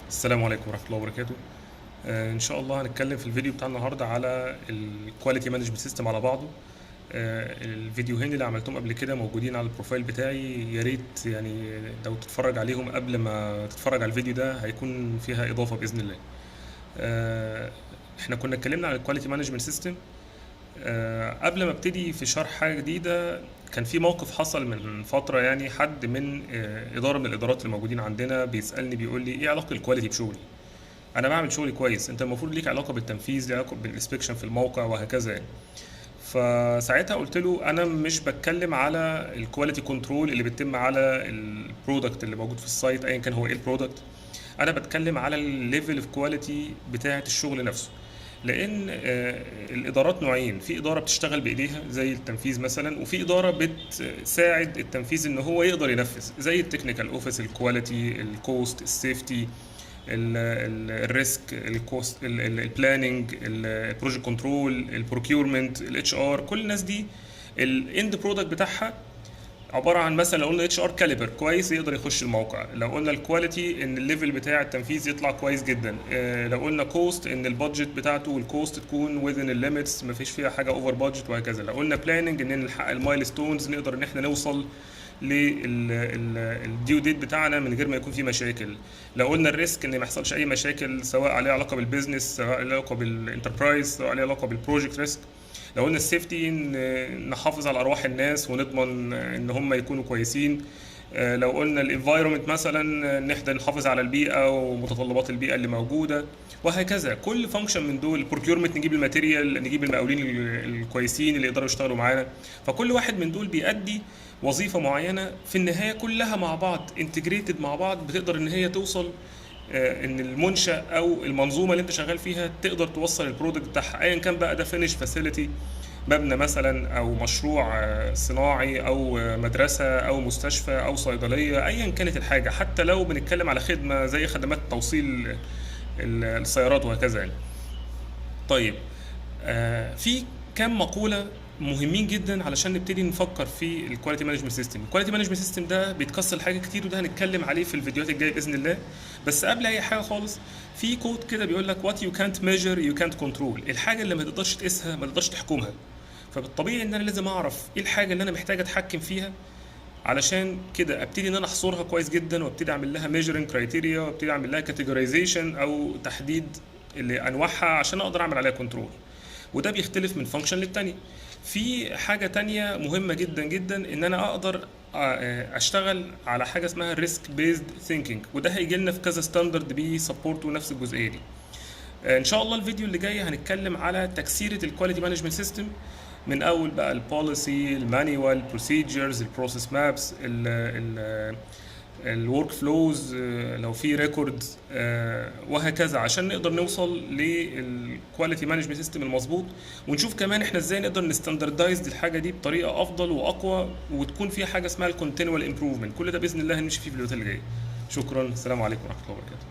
السلام عليكم ورحمة الله وبركاته. إن شاء الله هنتكلم في الفيديو بتاع النهاردة على ال quality management system على بعضه. الفيديوهين اللي عملتهم قبل كده موجودين على ال profile بتاعي، يا ريت يعني لو تتفرج عليهم قبل ما تتفرج على الفيديو ده هيكون فيها إضافة بإذن الله. احنا كنا اتكلمنا على ال quality management system. قبل ما ابتدي في شرح حاجة جديدة، كان في موقف حصل من فترة، يعني حد من إدارة من الإدارات اللي موجودين عندنا بيسألني بيقول لي إيه علاقة ال quality بشغلي؟ أنا بعمل شغلي كويس، أنت المفروض ليك علاقة بالتنفيذ، ليك علاقة بال inspection في الموقع وهكذا يعني. فساعتها قلت له أنا مش بتكلم على ال quality control اللي بيتم على ال product اللي موجود في ال site أيا كان هو إيه ال product، أنا بتكلم على ال level of quality بتاعة الشغل نفسه. لان الادارات نوعين، في ادارة بتشتغل بايديها زي التنفيذ مثلا، وفي ادارة بتساعد التنفيذ ان هو يقدر ينفذ زي ال technical office، ال quality، ال cost، ال safety، ال risk، ال cost، ال planning، ال project control، ال procurement، ال HR. كل الناس دي ال end product بتاعها عبارة عن مثلا لو قلنا HR caliber كويس يقدر يخش الموقع، لو قلنا ال quality ان ال level بتاع التنفيذ يطلع كويس جدا، لو قلنا cost ان ال budget بتاعته وال cost تكون within ال limits ما فيش فيها حاجة over budget وهكذا، لو قلنا planning ان نلحق ال milestones نقدر ان احنا نوصل لل due date بتاعنا من غير ما يكون في مشاكل، لو قلنا ال risk ان ما يحصلش اي مشاكل سواء عليه علاقة بال business، سواء عليه علاقة بال enterprise، سواء عليه علاقة بال project risk، لو قلنا ال safety ان نحافظ على ارواح الناس ونضمن ان هم يكونوا كويسين، لو قلنا ال environment مثلا ان احنا نحافظ على البيئة ومتطلبات البيئة اللي موجودة وهكذا. كل function من دول، procurement نجيب ال material، نجيب المقاولين الكويسين اللي يقدروا يشتغلوا معانا، فكل واحد من دول بيأدي وظيفة معينة، في النهاية كلها مع بعض integrated مع بعض بتقدر ان هي توصل ان المنشا او المنظومة اللي انت شغال فيها تقدر توصل ال product بتاعها ايا كان بقى ده finished facility، مبنى مثلا، او مشروع صناعي، او مدرسه، او مستشفى، او صيدلية، ايا كانت الحاجه، حتى لو بنتكلم على خدمة زي خدمات توصيل السيارات وهكذا يعني. طيب، في كام مقولة مهمين جدا علشان نبتدي نفكر في ال quality management system. ال quality management system ده بيتكسر لحاجات كتير، وده هنتكلم عليه في الفيديوهات الجاية باذن الله. بس قبل اي حاجة خالص، في quote كده بيقول لك what you can't measure you can't control. الحاجة اللي ما تقدرش تقيسها ما تقدرش تحكمها. فبالطبيعي ان انا لازم اعرف ايه الحاجة اللي انا محتاج اتحكم فيها، علشان كده ابتدي ان انا احصرها كويس جدا، وابتدي اعمل لها measuring criteria، وابتدي اعمل لها categorization او تحديد لانواعها عشان اقدر اعمل عليها control. وده بيختلف من function للتانية. في حاجة تانية مهمة جدا جدا، ان انا اقدر اشتغل على حاجة اسمها risk based thinking، وده هيجي لنا في كذا standard بي support وا نفس الجزئية دي. ان شاء الله الفيديو اللي جاي هنتكلم على تكسيرة ال quality management system من اول بقى ال policy، ال manual، procedures، ال process maps، ال workflows، لو في records وهكذا، عشان نقدر نوصل لل quality management system المظبوط، ونشوف كمان احنا ازاي نقدر ن standardize الحاجة دي بطريقة افضل واقوى، وتكون فيها حاجة اسمها ال continual improvement. كل ده باذن الله هنمشي فيه في الفيديوهات اللي جاية. شكرا، السلام عليكم ورحمة الله وبركاته.